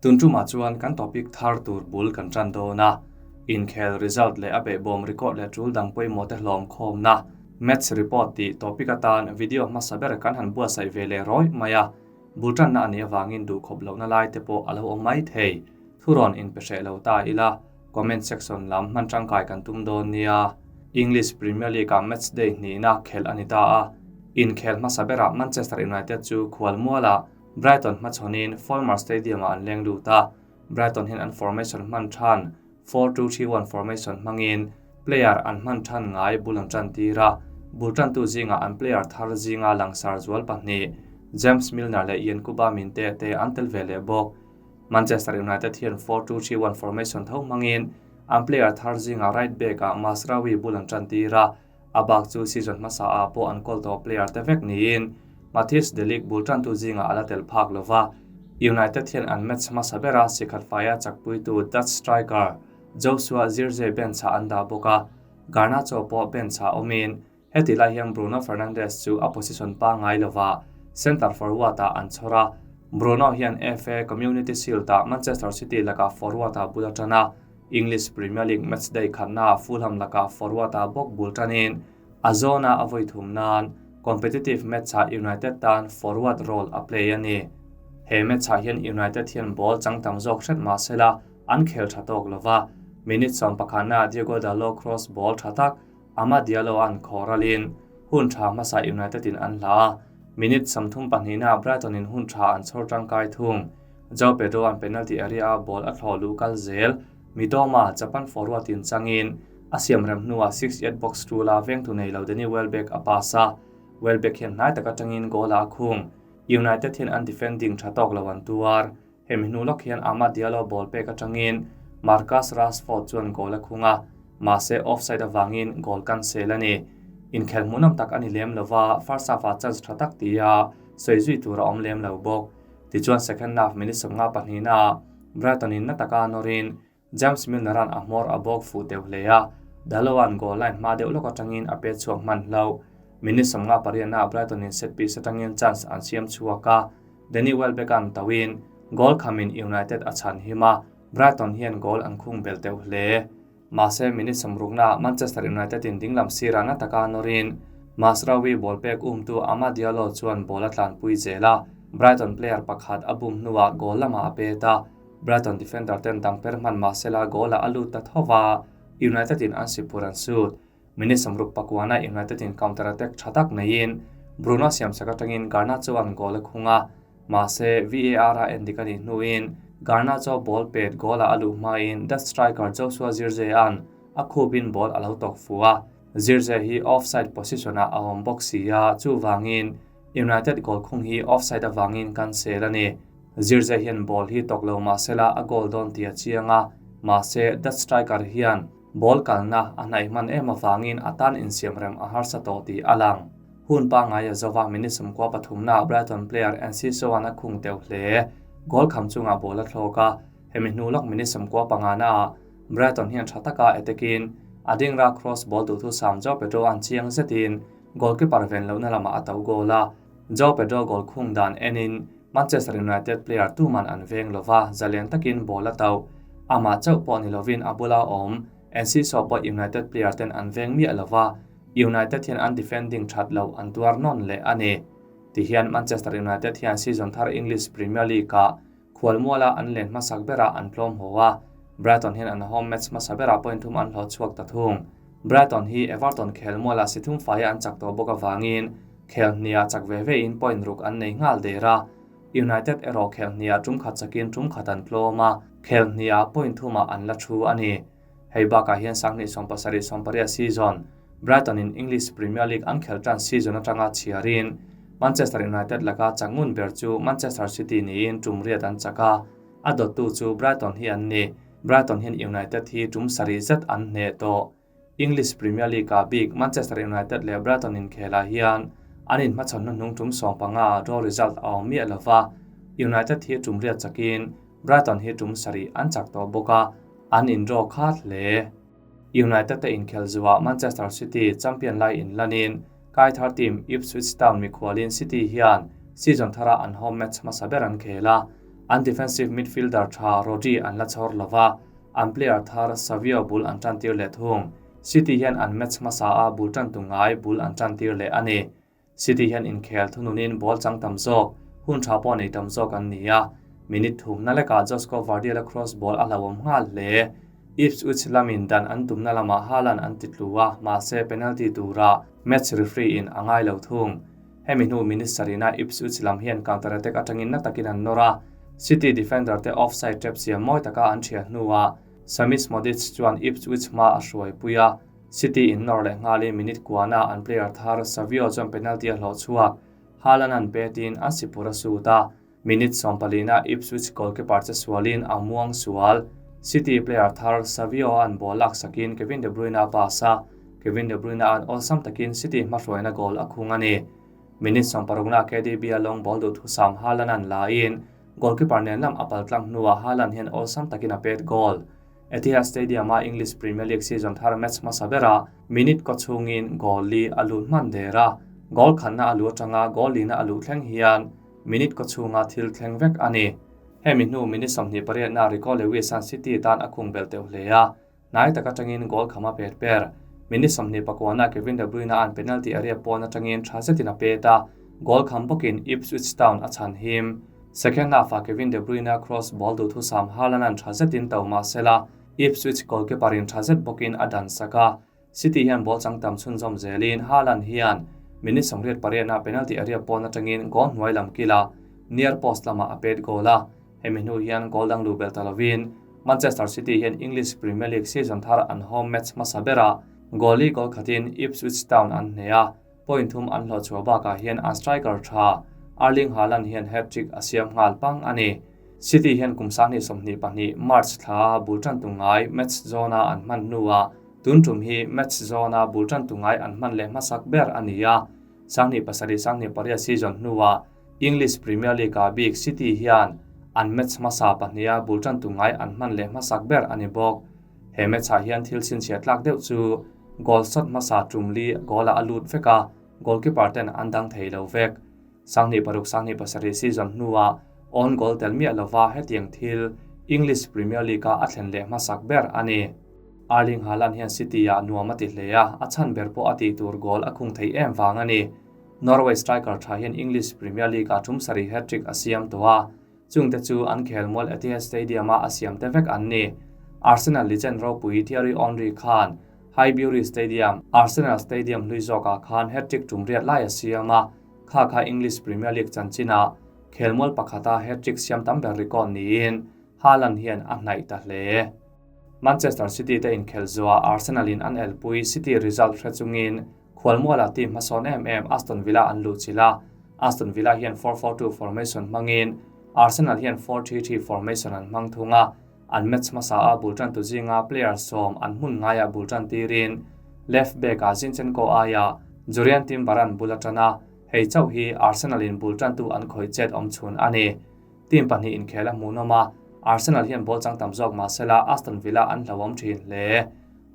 Tun tumah chuan kan topic thar tur bul kan tan dawn a, inkhel result leh a behbawm record leh tul dang pawimawh te hlawm khawmna Match Report tih topic atan video hmasa ber kan han buatsaih ve leh rawih mai a, bul tanna a nih avangin duhkhawp lohna lai te pawh a lo awm mai thei. Thurawn inpe hreh lo ta ila, comment section lam hman tangkai kan tum dawn nia. English Premier League-ah match day hnihna khelh a ni ta a, inkhel hmasa berah Manchester United chu khualmualah Brighton hmachhawnin Falmer Stadium-ah an leng lut a, Brighton hian an formation hman than 4-2-3-1 formation hmangin player an hman than ngai bul an tan tir a, bul tantu zingah an player thar zinga langsar zual pahnih James Milner leh Yankuba Minteh te an tel ve leh bawk. Manchester United hian 4-2-3-1 formation tho hmangin an player thar zingah right back-ah Mazraoui bul an tan tir a, A bak chu season hmasa ah pawh an kawl tawh player te vek niin Matthijs de Ligt bul tantu zingah a la tel phak lo va. United hian an match hmasa bera sikhat faia chakpuitu Dutch striker Joshua Zirkzee bench ah an dah bawk a, Garnacho pawh bench ah awmin heti lai hian Bruno Fernandes chu a position pangngai lovah centre forward ah an chhawr a. Bruno hian FA Community Shield ah Manchester City lakah forward ah bul a tan a, English Premier League matchday khatnaah Fulham lakah forward-ah bawk bul tanin a zawna a vawi thum nan competitive match-ah United tan forward role a play a ni. He match-ah hian United hian ball chang tam zawk hret mah sela an khel tha tawk lova, minute 11-ah Diogo Dalot cross ball tha tak Amad Diallo-a'n khaw ralin hun tha hmasa United-in an hla a, minute 32-ah Brighton-in hun tha an chhawr tangkai thung. João Pedro-a'n penalty area-a ball a thlawh luh kal zel. Mitoma, Japan forward in changin a siam rem hnuah 68 box ṭula vengtu nei lo Danny Welbeck a pass a, Welbeck hian hnai tak atangin goal-ah a khung. United hian an defending tha tawk lo an tuar. Hemi hnu lawk hian Amad Diallo ball pek atangin Marcus Rashford chuan goal a khung a, mahse offside avangin goal cancel a ni. Inkhel hmuhnawm tak a ni lem lova, first half-ah chance tha tak tia sawi zui tur a awm lem lo bawk. Tichuan second half minute 52 naah Brighton in na taka nawrin James Milner-a'n a hmawr a bawk fuh deuh hle a, Dalot-a'n goal line hma deuh lawk atangin a pet chhuak hman hlo. Minute 58 naah Brighton in set piece atangin chance an siam chhuak a, Danny Welbeck-a'n tauhin goal khamin United a chhan him a, Brighton hian goal an khung bel deuh hle. Mahse minute 60 naah Manchester United in dinglam sirah na taka nawrin Mazraoui ball pek umtu Amad Diallo chuan ball a tlanpui zel a, Brighton player pakhat a bum hnuah goal lamah a pet a, Brighton defender ten dang per hman mahsela goal ah a lut ta tho va, United in an sipur an sut. Minute 69 naah United in counter attack tha tak neiin Bruno siamsak atangin Garnacho an goal a khung a, mahse VAR a endik a nih hnuin Garnacho ball pet goal ah a luh hmain Dutch striker Joshua Zirkzee an a khupin ball a lo tawk fu a, Zirkzee hi offside position ah a awm bawk si a, chuvangin United goal khung hi offside avangin cancel a ni. Zirkzee hian ball hi tawk lo mahsela a goal dawn tih a chiang a, mahse Dutch striker hian ball kalna a hnaih hman em avangin a tan insiam rem a harsa tawh tih a lang. Hun pangngai a zova minute 93 naah Brighton player Enciso-a'n a khung deuh hle. Goal kham chungah ball a thlawk a, hemi hnu lawk minute 95 naah Brighton hian tha taka attacking Adingra cross ball duhthusam João Pedro-a'n chiang zetin goalkeeper ven lohna lamah a to goal a, João Pedro goal khung dan enin Manchester United player tuman an veng lova, zalen takin ball a to. Amah chauh pawh ni lovin a bula awm Enciso pawh United player ten an veng miah lova, United hian an defending that lo an tuar nawn leh a ni. Tihian Manchester United hian season thar English Premier League-ah khualmuala an len hmasak berah an tlawm haw a, Brighton hian an home match hmasa berah point thum an hlawh chhuak ta thung. Brighton hi Everton khelmuala si thum faia an chak tawh bawk avangin khel hniah chak ve vein point ruk an nei nghal der a, United erawh khel hniah tum khat chakin tum khat an tlawm a, khel hniah point thumah an la thu a ni. Hei bakah hian 2017-18 season Brighton in English Premier League an khel tan season atanga chhiarin Manchester United laka changun ber chu Manchester City niin tum riat an chak a, a dawttu chu Brighton hi an ni. Brighton hian United hi tum sarih zet an hne tawh. English Premier League-ah bik Manchester United leh Brighton inkhelah hian an inhmachhawn hnuhnung tum 15 draw result a awm miah lova, United hi tum riat chakin Brighton hi tum sarih an chak tawh bawk a, an in draw khat hle. United te inkhel zuah Manchester City champion lai inlanin Kaithar team Ipswich Town mikhualin City hian season thara an home match hmasa ber an khel a. An defensive midfielder tha Rodri an la chhawr lova, an player thar Savio bul an tan tir leh thung. City hian an match hmasa a bul tan tu ngai bul an tan tir leh a ni. City hian inkhel thununin ball chang tam zawk, hun tha pawh nei tam zawk an ni a. Minute thumna lekah Josko Gvardiol-a cross ball a hlauhawm nghal hle. Ipswich lamin dan an tumna lamah Haaland an ti tlu a, mahse penalty tura match referee in a ngai lo thung. Hemi hnu minute sarihna Ipswich lam hian counter attack atangin na takin an nawr a, City defender te offside trap siam mawi taka an thiah hnuah Sami Szmodics chuan Ipswich hma a hruaipui a, City in nawr leh nghalin minute kuana an player thar Savio chuan penalty a hlawh chhuak. Haaland an petin an sipur a sut a, minute sawmpalina Ipswich goalkeeper che sualin a muang sual. City player thar Savio an ball lak sakin Kevin De Bruyne a pass a, Kevin De Bruyne an awlsam takin City hmahruaina goal a khung a ni. Minute sawmparukna KDB a long ball duh thusam Haaland an lain goalkeeper nen lam a pal tlang hnuah Haaland hian awlsam takin a pet goal. Etihad Stadium-a English Premier League season thar match hmasa berah minute kaw chhungin goal li a lut hman der a, goal khanna a luh atanga goal lina a luh thleng hian minute kaw chhunga thil thleng vek a ni. Hemi hnu minute 28na Rico Lewis-a'n City tan a khung belh teuh hle a, hnai tak atangin goal kham a pet per. Minute 29na Kevin De Bruyne-a'n penalty area pawn atangin tha zetin a pet a, goal kham bawkin Ipswich Town a chhan him. Second half-ah Kevin De Bruyne cross ball duhthusam Haaland-a'n tha zetin to mah sela, Ipswich goalkeeper-in tha zet bawkin a dan sak a. City hian ball chang tam chhunzawm zelin Haaland hian minute 88-ah penalty area pawn atangin goal hnuai lam kila near post lamah a pet goal a. Hemi hnu hian goal dang luh belh ta lovin Manchester City hian English Premier League season thar an home match hmasa berah goal li goal khatin Ipswich Town an hneh a. Point thum an hlawh chhuah bakah hian an striker tha Erling Haaland hian hat-trick a siam nghal pang a ni. City hian kum 2022 March thla bul tan tu ngai match zawna an hman hnuah tun tum hi match zawna bul tan tu ngai an hman leh hmasak ber a ni a. 2007-2008 season hnuah English Premier League-ah bik City hian an match hmasa pahniha bul tan tu ngai an hman leh hmasak ber a ni bawk. He match-ah hian thil chhinchhiah tlak deuh chu goal shot hmasa tum li goal-ah a lut vek a, goalkeeper ten an dang thei lo vek. 2006-2007 season hnuah own goal tel miah lova hetiang thil English Premier League-a a thlen leh hmasak ber a ni. Erling Haaland hian City-ah nuam a ti hle a, a chhan ber pawh a tih tur goal a khung thei em vang a ni. Norway striker tha hian English Premier League-ah tum sarih hat-trick a siam tawh a, Chungte chu an khelmual Etihad Stadium-a a siamte vek an ni. Arsenal legend ropui Thierry Henry khan Highbury Stadium, Arsenal stadium hlui zawkah khan hat-trick tum riat lai a siam a, kha kha English Premier League chanchinah khelmual pakhata hat-trick siam tam ber record niin Haaland hian a hnaih ta hle. Manchester City te inkhelh zuah Arsenal-in an elpui City result hre chungin Khualmualah team hmasawn em em Aston Villa an luh chilh a, Aston Villa hian 4-4-2 formation hmangin Arsenal hian 4-3-3 formation an hmang thung a, an match hmasa a bul tantu zinga player sawm an hmun ngaiah bul tan tirin left back-ah Zinchenko aiah Jurrien Timber-a'n bul a tan a, hei chauh hi Arsenal-in bul tantu an khawih chet awm chhun a ni. Team pahnih inkhel a hmuhnawm a, Arsenal hian ball chang tam zawk mahsela Aston Villa an hlauhawm thin hle.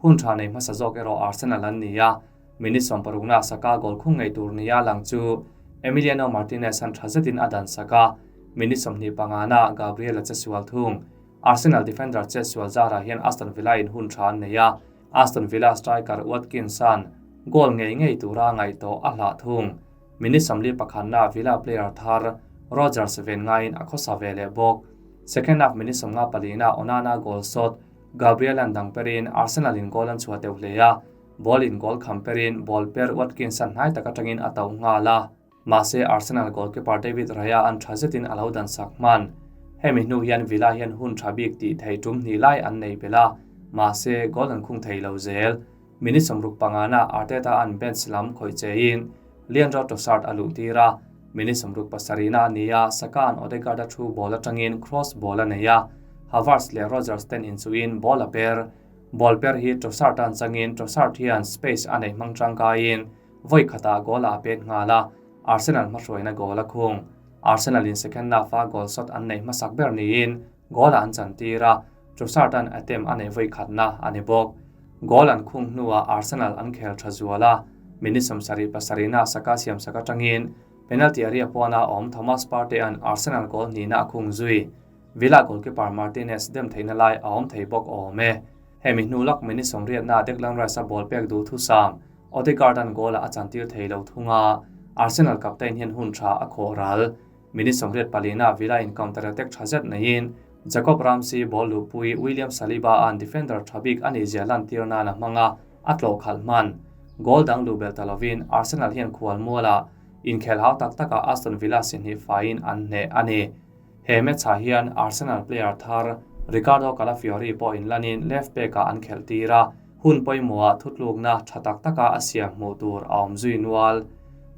Hun tha nei hmasa zawk erawh Arsenal an ni a, minute 60na Saka goal khung ngei tur nia lang chu Emiliano Martinez an tha zetin a dan sak a, minute 25na Gabriel a che sual thung. Arsenal defender che sual zarah hian Aston Villa in hun tha an nei a, Aston Villa striker Watkins-a'n goal ngei ngei tura ngaih tawh a hlah thung. Minute 41na Villa player thar Rogers ven ngaiin a khawsa ve leh bawk. Second half minute 54na Onana goal shot Gabriel an dang perin Arsenal in goal an chhuah teuh hle a, ball in goal kham perin ball per Watkins an hnai tak atangin a to nghal a. Mahse Arsenal goalkeeper David Raya an tha zetin a lo dan sak hman. Hemi hnu hian Villa hian hun tha bik tih thei tum hnih lai an nei bel a, mahse goal an khung thei lo zel. Minute 65na Arteta an bench lam khawih chein Leandro Trossard a luh tir a, minute 67na ani a, Saka an Odegaard a thu ball atangin cross ball a nei a, Havertz leh Rogers ten inchuin ball a per. Ball per hi Trossard an changin Trossard hian space a nei hmang tangkaiin vawi khatah goal a pet nghal a, Arsenal hmahruaina goal a khung. Arsenal in second half-a goal shot an nei hmasak ber niin goal an chan tir a, Trossard an attempt a nei vawi khatna a ni bawk. Goal an khung hnuah Arsenal an khel tha zual a, minute 77na Saka siam sak atangin penalty area pawna awm Thomas Partey an Arsenal goal hnihna a khung zui. Villa goalkeeper Martinez dem theihna lai a awm thei bawk awm e. Hemi hnu lak minute sawmriatna Declan Rice-a ball pek duh thusam Odegaard-a'n goal-ah a chantir thei lo thung a, Arsenal captain hian hun tha a khawh ral. Minute 24 ah Villa in counter attack tha zet neiin Jacob Ramsey ball luhpui William Saliba-a'n defender tha bik a nih zia lantir nan a hmang a, a tlawh khalh hman. Goal dang luh belh ta lovin Arsenal hian khual mualah inkhel hau tak takah Aston Villa si hnih faiin an hneh a ni. He match-ah hian Arsenal player thar Riccardo Calafiori pawh inlanin left back-ah an khelh tir a, hun pawimawhah thutlukna tha tak taka a siam hmuh tur a awm zui nual.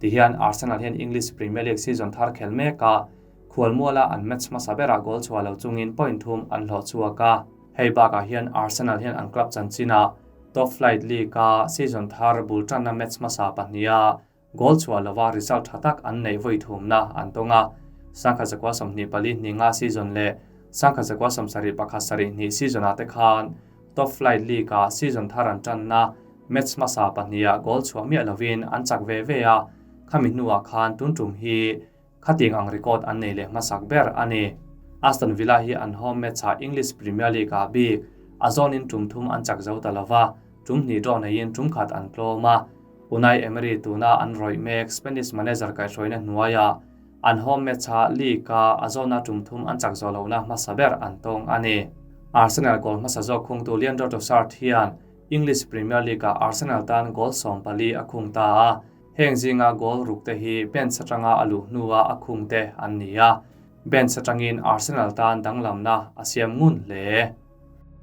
Tihian Arsenal hian English Premier League season thar khel mekah khualmuala an match hmasa berah goal chhuah lo chungin point thum an hlawh chhuak a. Hei bakah hian Arsenal hian an club chanchinah Top Flight League-a season thar bul tanna match hmasa pahniha Goal chhuah lova result tha tak an neih vawi thumna an tawng a, Sangha zakua 24 hnih nga season leh Sangha zakua 71 sarih hnih season-ah te khan Top Flight League-ah season thar an tanna match hmasa pahniha goal chhuah miah lovin an chak ve ve a, khami hnuah khan tun tum hi khatiang ang record an nei leh hmasak ber a ni. Aston Villa hi an home match-ah English Premier League-ah bik a zawnin tum thum an chak zo ta lova, tum hnih draw neiin tum khat an tlawm a. Unai Emery tuna an rawih mek Spanish manager kaihhruaina hnuaiah an home match-ah league-a a zawna tum thum an chak zawh lohna hmasa ber an tawng a ni. Arsenal goal hmasa zawk khungtu Leandro Trossard hian English Premier League-ah Arsenal tan goal 14 a khung ta a, heng zinga goal ruk te hi bench atanga a luh hnua a khung te an ni a, bench atangin Arsenal tan danglamna a siam ngun hle.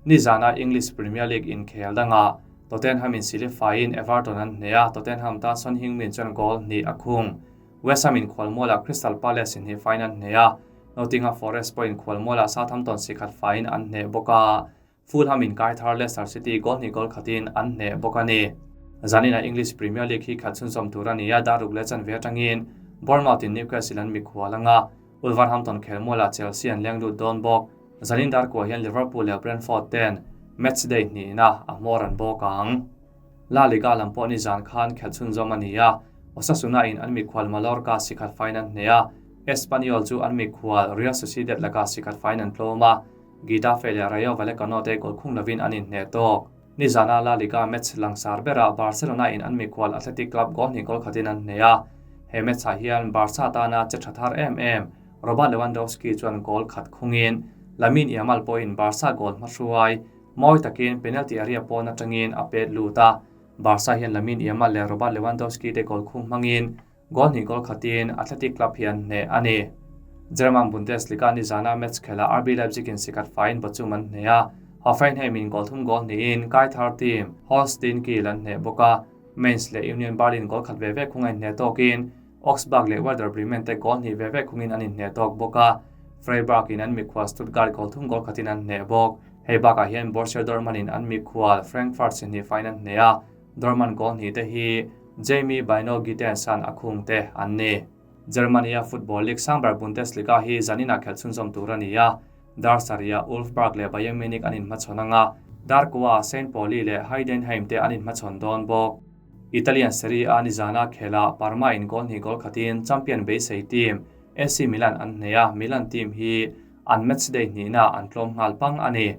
Nizana English Premier League inkhel dangah Tottenham in silifaiin Everton an hneh a, Tottenham tan Son Heung-min chuan goal hnih a khung. West Ham in khualmualah Crystal Palace in hnih faiin an hneh a, Nottingham Forest pawhin khualmualah Southampton si khat faiin an hneh bawk a, Fulham in kai thar Leicester City goal hnih goal khatin an hneh bawk a ni. Zanina English Premier League hi khat chhunzawm tur a ni a, dar ruk leh chanve atangin Bournemouth in Newcastle an mikhual anga, Wolverhampton khelmualah Chelsea an leng lut dawn bawk. Zanin dar kuah hian Liverpool leh Brentford ten matchday hnihna a hmawr an bawk ang. La Liga lam pawh nizan khan khelh chhunzawm a ni a, Osasuna in an mikhual Mallorca sikhat faiin an hneh a, Espanyol chu an mikhual Real Sociedad lakah sikhat faiin an tlawm a, Getafe leh Rayo Vallecano te goal khung lovin an inhneh tawk. Nizana La Liga match langsar berah Barcelona in an mikhual Athletic Club goal hnih goal khatin an hneh a, he match ah hian Barca tana che tha thar em em Robert Lewandowski chuan goal khat khungin Lamine Yamal pawhin Barca goal hmahruai mawi takin penalty area pawn atangin a pet lut a, Barca hian Lamine Yamal leh Robert Lewandowski te goal khung hmangin goal hnih goal khatin Athletic Club hi an hneh a ni. German Bundesliga nizana match khelh RB Leipzig in sikhat faiin Bochum an hneh a, Hoffenheim in goal thum goal hnihin kai thar team Holstein Kiel an hneh bawk a, Mainz leh Union Berlin goal khat ve ve khung a inhneh tawkin Augsburg leh Werder Bremen te goal hnih ve ve khungin an inhneh tawk bawk a, Freiburg in an mikhual Stuttgart goal thum goal khatin an hneh bawk. Hei bakah hian Borussia Dortmund in an mikhual Frankfurt si hnih faiin an hneh a, Dortmund goal hnih te hi Jamie Bynoe-Gittens-a'n a khung te an ni. Germany-a football league sangber Bundesliga hi zaninah khelh chhunzawm tur a ni a, dar sarihah Wolfsburg leh Bayern Munich an inhmachhawn ang a, dar kuaah Saint Pauli leh Heidenheim te an inhmachhawn dawn bawk. Italian Serie A nizana khelhah Parma in goal hnih goal khatin champion beisei team AC Milan an hneh a, Milan team hi an match day hnihnaah an tlawm nghal pang a ni.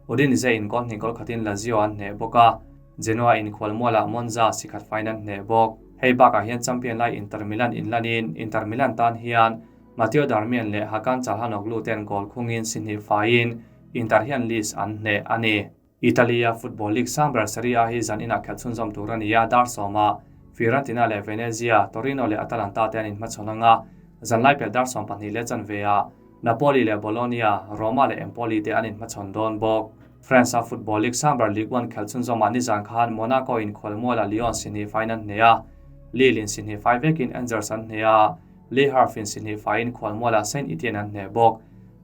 Udinese in goal hnih goal khatin Lazio an hneh bawk a, Genoa in khualmualah Monza si khat faiin an hneh bawk. Hei bakah hian champion lai Inter Milan inlanin Inter Milan tan hian Matteo Darmian leh Hakan Calhanoglu ten goal khungin si hnih faiin Inter hian list an hneh a ni. Italy-a football league sangber Serie A hi zan inah khelh chhunzawm tur a ni a, dar sawmah Fiorentina leh Venezia, Torino leh Atalanta te an inhmachhawn ang a, zanlai pelh dar 12 leh chanveah Napoli leh Bologna, Roma leh Empoli te an inhmachhawn dawn bawk. France-a football league sangber Ligue 1 khelh chhunzawmah nizan khan Monaco in khualmualah Lyon si hnih faiin an hneh a, Lille in si hnih fai vekin Angers an hneh a, Le Havre in si hnih faiin khualmualah Saint-Etienne an hneh bawk.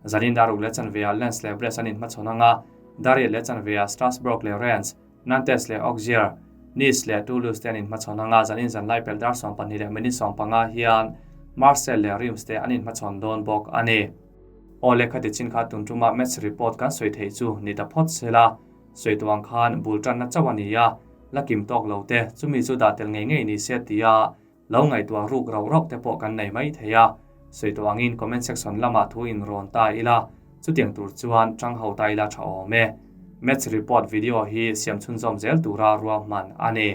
Zanin dar ruk leh chanveah Lens leh Brest an inhmachhawn ang a, Dariet leh chanveah Strasbourg leh Rennes, Nantes leh Auxerre, Nice leh Toulouse te an inhmachhawn ang a, zanin zanlai pelh dar 12 leh minute 15 hian Marseille leh Reims te an inhmachhawn dawn bawk a ni. Aw le khati chin kha tun tuma match report kan sawi theih chu ni ta phawt sela, sawi tuang khan bul tanna chauh a ni a, la kim tawk lo te, chumi chu dah tel ngei ngei ni se tia lo ngaihtuah ruk rauh rauh te pawh kan nei mai thei a, sawi tuangin comment section lamah thu in rawn ta ila. Chutiang tur chuan ṭang ho ta ila ṭha awm e. Match report video hi siam chhunzawm zel tura ruahman a ni.